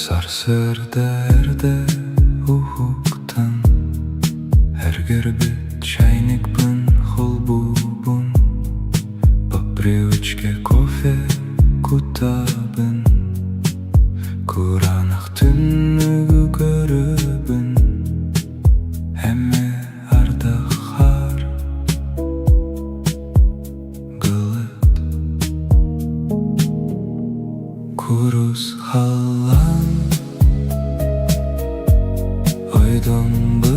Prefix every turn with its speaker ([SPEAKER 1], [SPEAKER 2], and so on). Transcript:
[SPEAKER 1] Сарсыарда эрдэ уһуктан, эргэрбит чайникпын холбуубун, по привычке кофе кутабын, кураанах түннүгү көрөбүн, эмиэ ардах хаар Былыт курус халлаан ойдон.